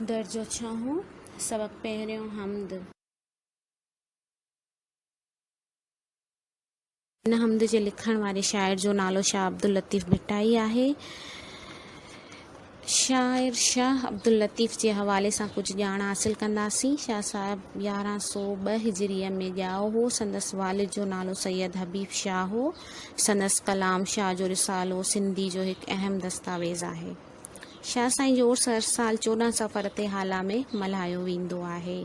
درجو ڇهون، سبق پهريون، حمد. هن حمد جي لکڻ واري شاعر جو نالو شاهه عبداللطيف ڀٽائي آهي. شاعر شاهه عبداللطيف جي حوالي سان ڪجهه ڄاڻ حاصل ڪنداسين. شاهه صاحب 1102 هجريء ۾ ڄائو هو. سندس والد جو نالو سيد حبيب شاهه هو. سندس ڪلام شاهه جو رسالو سنڌي جو هڪ اهم دستاويز آهي. شاهه سائين جو عرس هر سال 14 صفر تي هالا ۾ ملهايو ويندو آهي.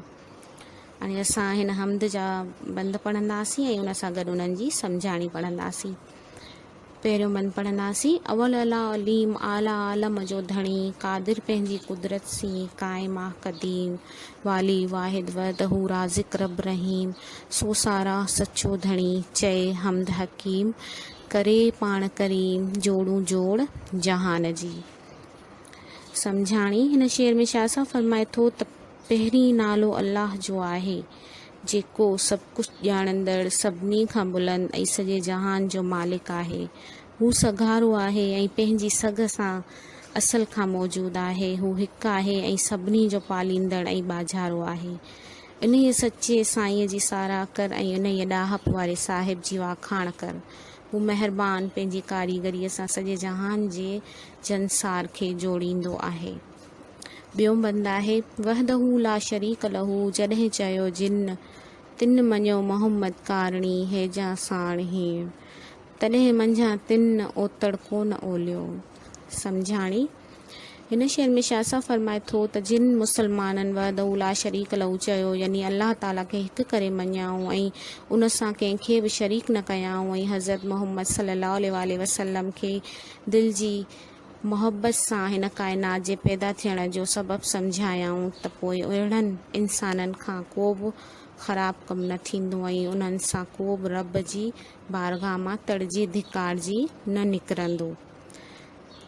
هاڻي اسان هن حمد جا بند پڙهنداسين ۽ ان سان گڏ انهن جي سمجهاڻي پڙهنداسين. پهريون بند پڙهنداسين، اول الله عليم اعليٰ عالم جو ڌڻي، قادر پنهنجي قدرت سين قائم آه قديم، والي واحد وحده رازق رب رحيم، سو ساراهه سچو ڌڻي، چئي حمد حڪيم، ڪري پاڻ ڪريم، جوڙون جوڙ جهان جي. سمجهاڻي، هن شعر ۾ شاهه صاحب فرمائي ٿو ته پهرين نالو الله جو آهي، جيڪو سڀ ڪجهه ڄاڻندڙ، سڀني کان بلند ۽ سڄي جهان جو مالڪ آهي. هو سگهارو آهي ۽ پنهنجي سگهه سان اصل کان موجود آهي. هو هڪ آهي ۽ سڀني جو پاليندڙ ۽ ٻاجهارو آهي. انهيء سچي سائينء جي ساراهه ڪر ۽ انهيء ڏاهپ واري صاحب جي واکاڻ ڪر. هو مهربان پنهنجي ڪاريگريء سان سڄي جهان جي جنسار کي جوڙيندو آهي. ٻيو بند آهي، وحده لا شريڪ له جڏهن چيو جن، تن مڃيو محمد ڪارڻي هيجان ساڻ هيڻ، تڏهن منجهان تن اوتڙ ڪونه اوليو. سمجهاڻي، هن شعر ۾ شاهه صاحب فرمائي ٿو ته جن مسلمانن وحده لا شريڪ له چيو يعني الله تعاليٰ کي هڪ ڪري مڃيائون ۽ ان سان ڪنهن کي به شريڪ نه ڪيائون ۽ حضرت محمد صلي الله عليه واٰله وسلم کي دل جي محبت سان هن ڪائنات جي پيدا ٿيڻ جو سبب سمجهايائون ته پوء اهڙن انسانن کان ڪو به خراب ڪم نه ٿيندو ۽ انهن سان ڪو به رب جي بارگاهه مان تڙجي ڌڪارجي نه نڪرندو.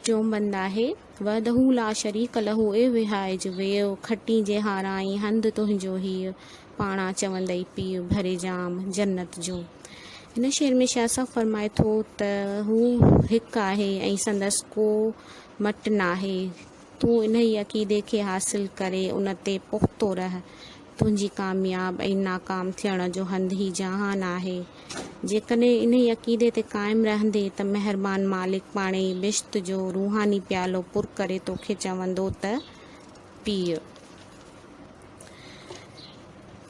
ٽيون بند آهي، وحده لا شريڪ له اي وهائج ويء، کٽين جي هارائين هنڌ تنهنجو هيء، پاڻان چوندئي پيء ڀري جام جنت جو. هن شعر ۾ شاهه صاحب فرمائي ٿو ته هو هڪ آهي ۽ سندس ڪو مٽ ناهي. تون انهيء عقيدي کي حاصل ڪري ان تي پختو رهه. تنهنجي ڪامياب ۽ ناڪام ٿيڻ جو هنڌ هي جهان آهي. جيڪڏهن انهيء عقيدي تي قائم رهندين ته مهربان مالڪ پاڻهي بهشت جو روحاني پيالو پر ڪري توکي چوندو ته پيء.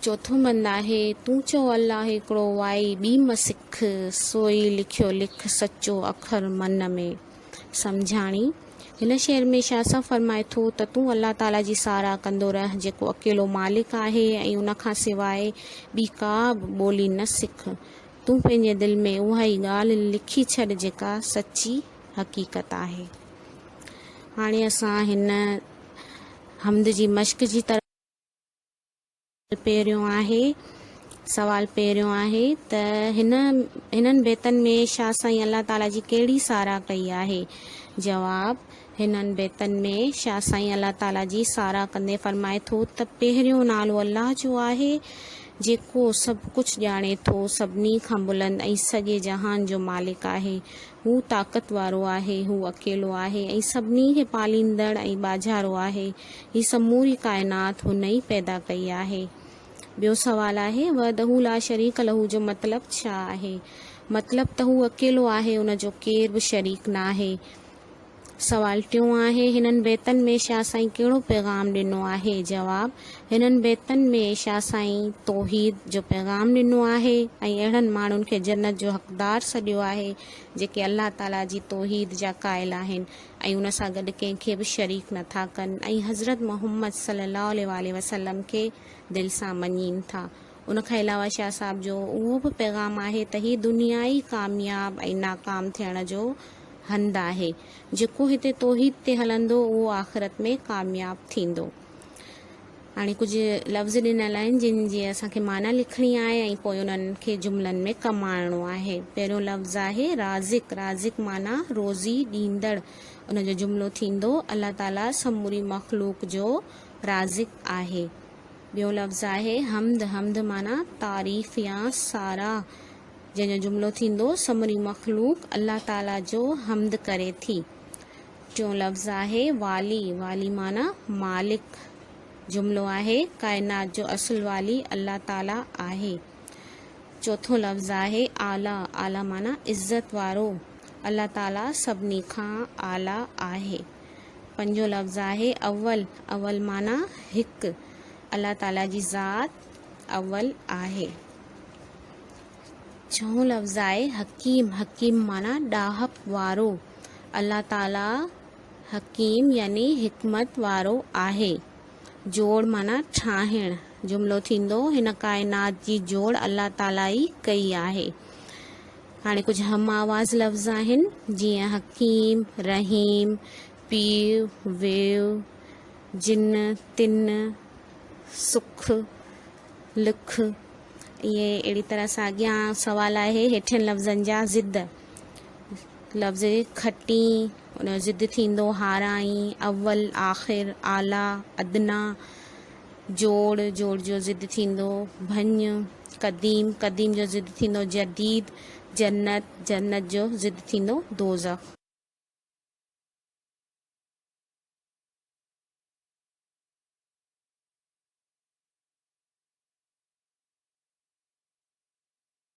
چوٿون بند آهي، تون چئو الله هيڪڙو وائي ٻي م سک، سوئي لکيو لک سچو اکر من ۾. سمجهاڻي، هن شعر ۾ شاهه صاحب فرمائي ٿو ته تون الله تعاليٰ جي ساراهه ڪندو رهه جيڪو اڪيلو مالڪ آهي ۽ ان کان سواء ٻي ڪا به ٻولي نه سک. تون پنهنجي دل ۾ اها ئي ڳالهه لکي ڇڏ جيڪا سچي حقيقت آهي. هاڻي اسان هن حمد جي مشق جي طرف. پهريون آهي سوال پهريون آهي ته هن هنن بيتن ۾ شاهه سائين الله تعالي جي ڪهڙي ساراهه ڪئي آهي؟ جواب، هنن بيتن ۾ شاهه سائين الله تعالي جي ساراهه ڪندي فرمائي ٿو ته پهريون نالو الله جو آهي جيڪو سڀ ڪجهه ڄاڻي ٿو، سڀني کان بلند ۽ سڄي جهان جو مالڪ آهي. هو طاقت وارو آهي، هو اڪيلو آهي ۽ سڀني کي پاليندڙ ۽ ٻاجهارو آهي. هي سموري ڪائنات هن ئي پيدا ڪئي آهي. ٻيو سوال آهي، وحده لا شريڪ له جو مطلب ڇا آهي؟ مطلب ته هو اڪيلو آهي، ان جو ڪير به شريڪ ناهي. سوال ٽيون آهي، هنن بيتن ۾ شاهه سائين ڪهڙو پيغام ڏنو آهي؟ جواب، هنن بيتن ۾ شاهه سائين توحيد جو پيغام ڏنو آهي ۽ اهڙن ماڻهن کي جنت جو حقدار سڏيو آهي، جيڪي الله تعاليٰ جي توحيد جا قائل آهن ۽ ان سان گڏ ڪنهن کي به شريڪ نه ٿا ڪن ۽ حضرت محمد صلي الله عليه واٰله وسلم کي دل سان مڃين ٿا. ان کان علاوه شاهه صاحب جو اهو به پيغام آهي ته هي دنيا ئي ڪامياب ۽ ناڪام ٿيڻ جو هنڌ آهي. جيڪو هتي توحيد تي هلندو اهو آخرت ۾ ڪامياب ٿيندو. هاڻي ڪجهه لفظ ڏنل آهن جن جي اسان کي معنيٰ لکڻي آهي ۽ پوء انهن کي جملن ۾ ڪم آڻڻو آهي. پهريون لفظ آهي رازق رازق معنيٰ روزي ڏيندڙ. ان جو جملو ٿيندو الله تعاليٰ سموري مخلوق جو رازق آهي. ٻيو لفظ آهي حمد حمد معنيٰ تعريف يا ساراهه. جنهن جو جملو ٿيندو سموري مخلوق الله تعاليٰ جو حمد ڪري ٿي. ٽيون لفظ آهي والي، والي معنيٰ مالڪ. جملو آهي، ڪائنات جو اصل والي الله تعاليٰ آهي. چوٿون لفظ آهي اعليٰ، اعليٰ معنيٰ عزت وارو، الله تعاليٰ سڀني کان اعليٰ آهي. پنجون لفظ آهي اول، اول معنيٰ هڪ، الله تعاليٰ جي ذات اول آهي. ڇهون لفظ آهي حڪيم، حڪيم معنيٰ ڏاهپ وارو، الله تعاليٰ حڪيم يعني حڪمت وارو آهي. جوڙ معنيٰ ٺاهڻ. جملو ٿيندو، هن ڪائنات جي جوڙ الله تعاليٰ ئي ڪئي آهي. هاڻي ڪجهه هم آواز لفظ آهن، جيئن حڪيم، رحيم، پيء، ويء، جن، تن، سک، لک. اهي اهڙي طرح سان اڳيان سوال آهي هيٺين لفظن جا ضد. لفظ کٽين، ان جو ضد ٿيندو هارائين، اول، آخر، اعليٰ، ادنيٰ، جوڙ، جوڙ جو ضد ٿيندو ڀڃ، قديم، قديم جو ضد ٿيندو جديد، جنت، جنت جو ضد ٿيندو دوزخ.